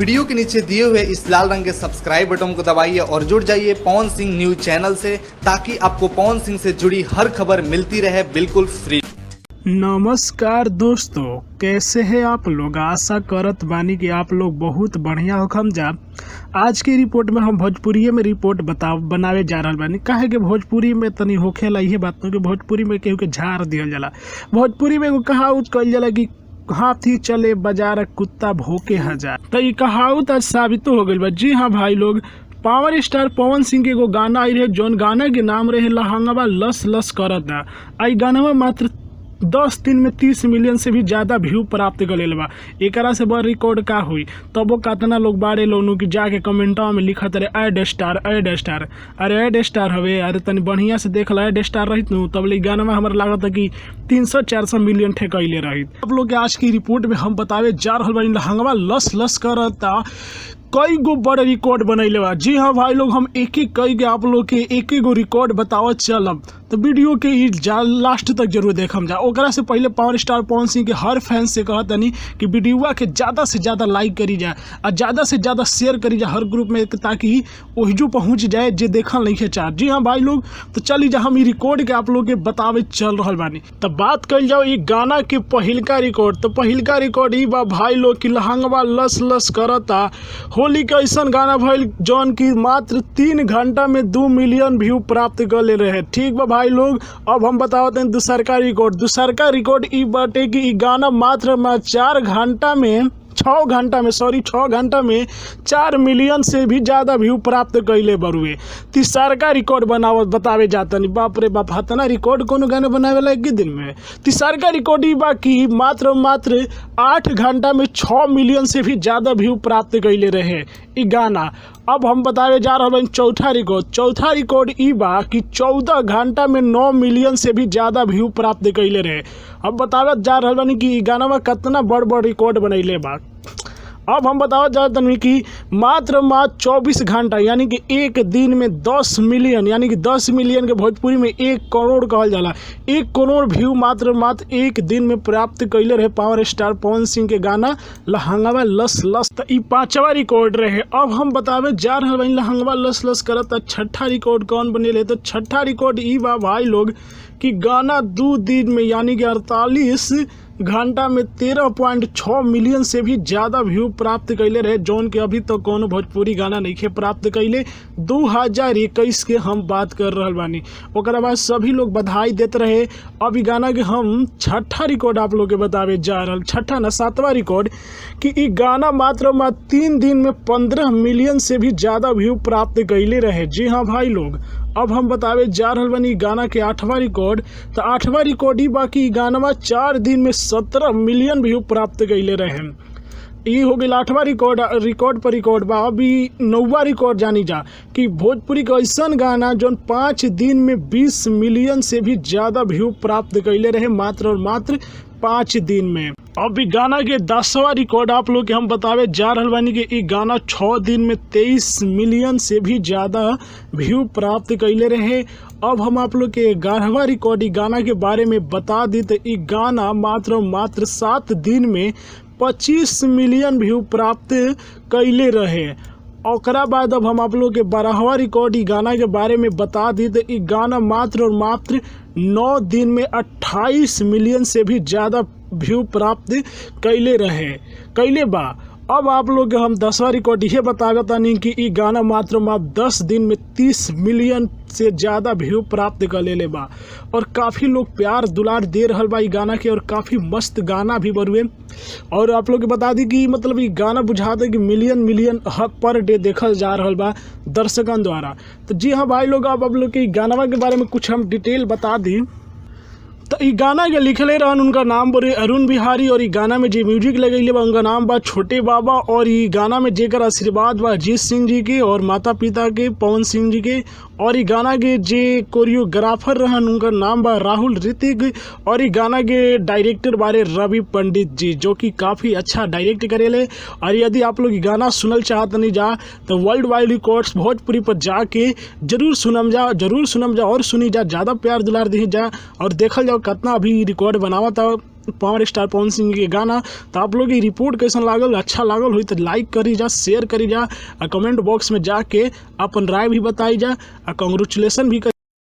Video के नीचे दिए हुए इस लाल रंग के सब्सक्राइब बटन को दबाइए और जुड़ जाइए पवन सिंह न्यूज चैनल से, ताकि आपको पवन सिंह से जुड़ी हर खबर मिलती रहे बिल्कुल फ्री। नमस्कार दोस्तों, कैसे हैं आप लोग। आशा करत बानी कि आप लोग बहुत बढ़िया होखम जा। आज के रिपोर्ट में हम भोजपुरी में रिपोर्ट बताव बनावे जा रहल बानी। काहे कि भोजपुरी में तनी होखेला इहे बात न कि भोजपुरी में केहू के झाड़ दिहल जाला। भोजपुरी में एगो कहावत कहल जाला कि हाथी चले बाजार, कुत्ता भोके हजार। त ई कहावत आज साबितो हो गइल बा। जी हाँ भाई लोग, पावर स्टार पवन सिंह के एगो गाना आई रहे, जौन गाना के नाम रहे लहंगवा लस लस करता। आई गानवा मात्र 10 दिन में 30 मिलियन से भी ज़्यादा व्यू प्राप्त कर लेल बा। एकरा से बड़ रिकॉर्ड का हुई? तबो कतना लोग बाड़े लोग कि जाके कमेंटवा में लिखत रहे एड स्टार, एड स्टार। अरे एड स्टार हवे, अरे तनी बढ़िया से देख ला, एड स्टार रहित नु तब ले गानवा हमरा लागत है कि 300-400 मिलियन ठेकैले रहित। आप लोग के आज की रिपोर्ट में हम बतावे जा रहल बानी लहंगवा लस लस करता कई गो बड़ रिकॉर्ड बनैले बा। जी हाँ भाई लोग, हम एक एक कई के आप लोग के एक एक गो रिकॉर्ड बतावत चलब, तो वीडियो के ई जा लास्ट तक जरूर देखम जा। ओकरा से पहले पावर स्टार पवन सिंह के हर फैन से कहतनी कि वीडियोआ के ज़्यादा से ज़्यादा लाइक करी जाए और ज़्यादा से ज़्यादा शेयर करी जाए हर ग्रुप में, ताकि ओहिजू पहुँच जाए जे देखल नहीं चाह। जी हाँ भाई लोग, तो चली जा हम ई रिकॉर्ड के आप लोग के बतावे चल रहल बानी। तो बात कल जाओ ई गाना के पहिलका रिकॉर्ड। तो पहिलका रिकॉर्ड ई बा भाई लोग कि लहंगवा लस लस करता होली के ऐसा गाना भइल जौन की मात्र 3 घंटा में 2 मिलियन व्यू प्राप्त कर ले रहे। ठीक बा भाई लोग, अब हम बतावत हैं दूसरका रिकॉर्ड। दूसरका रिकॉर्ड ई बाटे कि ई गाना मात्र 4 घंटा में 6 घंटा में सॉरी 6 घंटा में 4 मिलियन से भी ज़्यादा व्यू प्राप्त कैले बरुए। तीसरका रिकॉर्ड बनावत बतावे जातनी। बाप रे बाप, हतना रिकॉर्ड कोनो गाना बनावेला एक दिन में। तीसरका रिकॉर्ड ई बा कि मात्र मात्र 8 घंटा में 6 मिलियन से भी ज़्यादा व्यू प्राप्त कैले रहे ई गाना। अब हम बतावे जा रहल बानी चौथा रिकॉर्ड। चौथा रिकॉर्ड ई बा कि 14 घंटा में 9 मिलियन से भी ज़्यादा व्यू प्राप्त कैले रहे। अब बतावे जा रहल बानी कि ई गाना कितना बड़ बड़ रिकॉर्ड बनैले बा। अब हम बतावत जा तनी कि मात्र मात्र 24 घंटा यानी कि एक दिन में 10 मिलियन यानी कि 10 मिलियन के भोजपुरी में 1 करोड़ कहल जाला, 1 करोड़ व्यू मात्र मात्र एक दिन में प्राप्त कैले रहे पावर स्टार पवन सिंह के गाना लहंगवा लस लस। तो ई 5वां रिकॉर्ड रहे। अब हम बतावे जा रहल बानी लहंगवा लस लस करत छठा रिकॉर्ड कौन बनेले। तो छठा रिकॉर्ड ई बा भाई लोग कि गाना 2 दिन में यानी कि 48 घंटा में 13.6 मिलियन से भी ज़्यादा व्यू प्राप्त कैले रहे, जौन के अभी तक कोनो भोजपुरी गाना नहीं प्राप्त कैले। 2021 के हम बात कर रहल बानी। ओकरा बाद सभी लोग बधाई देते रहे। अब ई गाना के हम छठा रिकॉर्ड आप लोग के बतावे जा रहल, छठा ना 7वां रिकॉर्ड कि ई गाना मात्र मात्र 3 दिन में 15 मिलियन से भी ज़्यादा व्यू प्राप्त कैले रहे। जी हाँ भाई लोग, अब हम बतावे जा रहल बानी गाना के 8वां रिकॉर्ड। तो 8वां रिकॉर्ड ई बाकी गाना 4 दिन में 17 मिलियन व्यू प्राप्त कैले रहे। ई हो गई 8वां रिकॉर्ड। रिकॉर्ड पर रिकॉर्ड बा। अभी 9वां रिकॉर्ड जानी जा कि भोजपुरी का ऐसा गाना जौन 5 दिन में 20 मिलियन से भी ज़्यादा व्यू प्राप्त कैले रहे मात्र और मात्र 5 दिन में। अब गाना के 10वां रिकॉर्ड आप लोग के हम बतावे जा रहल बानी कि ई गाना 6 दिन में 23 मिलियन से भी ज़्यादा व्यू प्राप्त कैले रहे। अब हम आप लोग के 11वां रिकॉर्ड ई गाना के बारे में बता दी तो ई गाना मात्र और मात्र 7 दिन में 25 मिलियन व्यू प्राप्त कैले रहे। ओकरा बाद अब हम आप लोग के 12वां रिकॉर्ड ई गाना के बारे में बता दी तो ई गाना मात्र और मात्र 9 दिन में 28 मिलियन से भी ज़्यादा व्यू प्राप्त कैले रहे कैले बा। अब आप लोग के हम 10वां रिकॉर्ड ये बतावे तानी कि ई गाना मात्र मात्र 10 दिन में 30 मिलियन से ज़्यादा व्यू प्राप्त कर लेले बा और काफ़ी लोग प्यार दुलार दे रहल बा ई गाना के और काफ़ी मस्त गाना भी बरुए। और आप लोग के बता दी कि मतलब ई गाना बुझा दे कि मिलियन मिलियन पर डे देखल जा रहल बा दर्शकन द्वारा। तो जी हाँ भाई लोग, अब आप लोग के ई गाना के बारे में कुछ हम डिटेल बता दी। तो ई गाना के लिखले रहन उनका नाम बोले अरुण बिहारी और ई गाना में जे म्यूजिक लगैले बा उनका नाम बा छोटे बाबा और ई गाना में जेकर आशीर्वाद बा अजीत सिंह जी के और माता पिता के पवन सिंह जी के और ई गाना के जे कोरियोग्राफर रहन उनका नाम बा राहुल ऋतिक और ई गाना के डायरेक्टर बारे रवि पंडित जी, जो कि काफ़ी अच्छा डायरेक्ट करेले। और यदि आप लोग ई गाना सुनल चाहत नहीं जा तो वर्ल्ड वाइड रिकॉर्ड्स भोजपुरी पर जाके जरूर सुनम जा, जरूर सुनम जा और सुनी जा, ज़्यादा प्यार दुलार दी जा और देखल जाओ कितना अभी रिकॉर्ड बनावा था। पावर स्टार पवन सिंह के गाना। तो आप लोग ये रिपोर्ट कैसन लागल? अच्छा लागल हुई तो लाइक करी जा, शेयर करी जा आ कमेंट बॉक्स में जाके अपन राय भी बताई जा आ कंग्रेचुलेसन भी कर।